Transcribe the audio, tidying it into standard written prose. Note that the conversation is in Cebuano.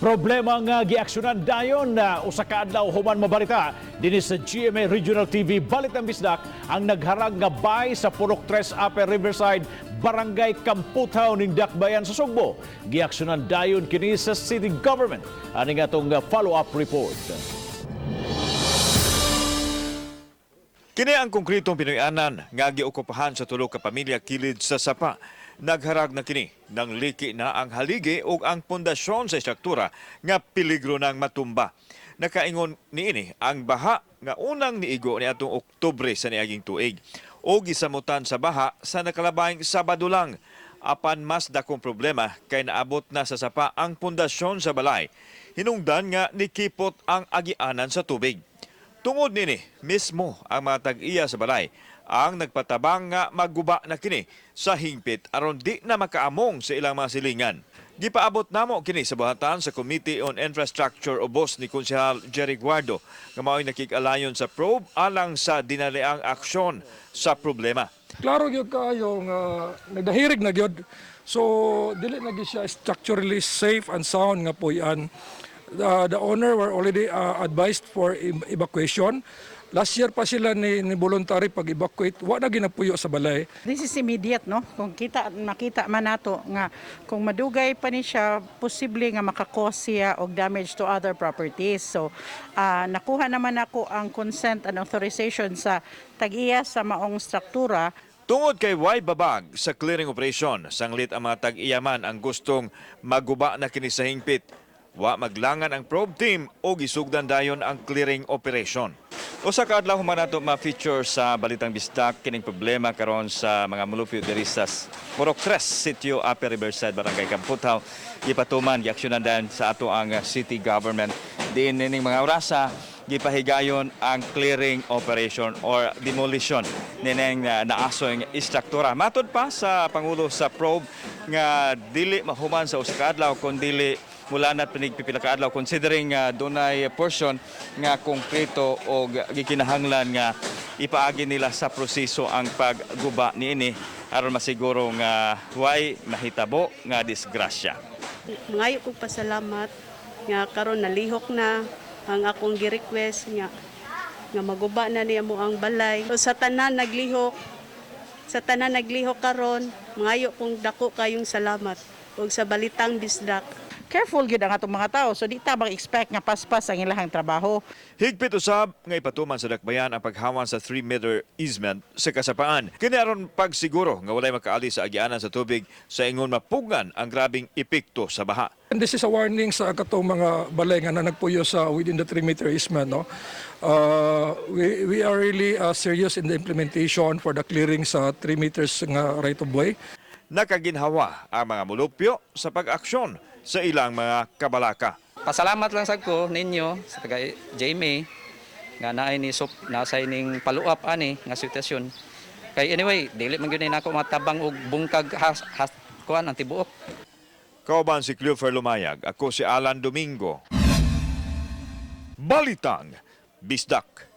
Problema nga giaksyonan dayon na usa ka adlaw human mabalita dinhi sa GMA Regional TV Balitang Bisdak ang nagharag nga bay sa Purok 3 Upper Riverside, Barangay Kamputhaw ning Dakbayan sa Sugbo. Giaksyonan dayon kini sa city government. Ani nga atong follow-up report. Kini ang konkretong Pinoy-anan nga giokupahan sa tulo ka pamilya kilid sa sapa. Nagharag na kini nang liki na ang haligi ug ang pundasyon sa istruktura nga peligro nang matumba. Nakaingon niini ang baha nga unang niigo ni atong Oktubre sa niaging tuig o gisamutan sa baha sa nakalabayng Sabado lang. Apan mas dakong problema kay naabot na sa sapa ang pundasyon sa balay. Hinungdan nga nikipot ang agianan sa tubig. Tungod nini, mismo ang mga tag-iya sa balay ang nagpatabang nga magguba na kini sa hingpit aron di na makaamong sa ilang mga silingan. Gipaabot namo kini sa buhatan sa Committee on Infrastructure ubos ni Konsehal Jerry Guardo nga mao'y nakig-alayon sa probe alang sa dinaliang aksyon sa problema. Klaro gyud kaayo nga nagdahirig na gyud. So dili na gyud siya structurally safe and sound nga puy-an. The owner were already advised for evacuation. Last year pa sila ni voluntary pag-evacuate, wa na ginapuyo sa balay. This is immediate, no? Kung kita makita man nato nga kung madugay pa ni siya, posible nga maka-cause siya og damage to other properties. So, nakuha naman ako ang consent and authorization sa tag-iya sa maong struktura. Tungod kay way babag sa clearing operation, sanglit ang mga tag-iyaman ang gustong maguba na kini sa hingpit. Wa maglangan ang probe team o gisugdan dayon ang clearing operation. Usa ka adlaw human nato ma-feature sa Balitang Bisdak kining problema karon sa mga mulupyo diri sa Purok 3, Sitio Upper Riverside, Barangay Kamputhaw. Gipatuman, giaksyonan dayon sa ato ang city government. Diin nining mga orasa gipahigayon ang clearing operation or demolition nining naasoy nga istruktura. Matod pa sa pangulo sa probe nga dili mahuman sa usa ka adlaw kun dili mula na't pinig pipila ka adlaw, considering nga dunay portion nga konkreto o gikinahanglan nga ipaagi nila sa proseso ang pagguba niini aron masiguro nga way mahitabo nga disgrasya. Mangayo kong pasalamat nga karon nalihok na ang akong gi-request nga maguba na niya mo ang balay. So, sa tanan naglihok, sa tanan naglihok karon, mangayo kong dako kayong salamat ug sa Balitang Bisdak. Careful gyud ang atong mga tao. So di ta expect nga paspas ang ilahang trabaho. Higpit usab nga ipatuman sa Dakbayan ang paghawan sa 3-meter easement sa kasapaan. Kini aron pagsiguro nga walay makaali sa agianan sa tubig sa ingon mapugngan ang grabing epekto sa baha. And this is a warning sa katong mga balay nga na nagpuyo sa within the 3-meter easement. No? We are really serious in the implementation for the clearing sa 3 meters nga right of way. Nakaginhawa ang mga mulupyo sa pag-aksyon sa ilang mga kabalaka. Pasalamat lang sad ko ninyo sa taga GMA nga naay ni sup nasay ning follow-up ani nga sitwasyon. Kay anyway, dili man gyud ni nako matabang og bungkag has, has kuan ang tibuok. Kauban si Cleofer Lumayag, ako si Alan Domingo. Balitang Bisdak.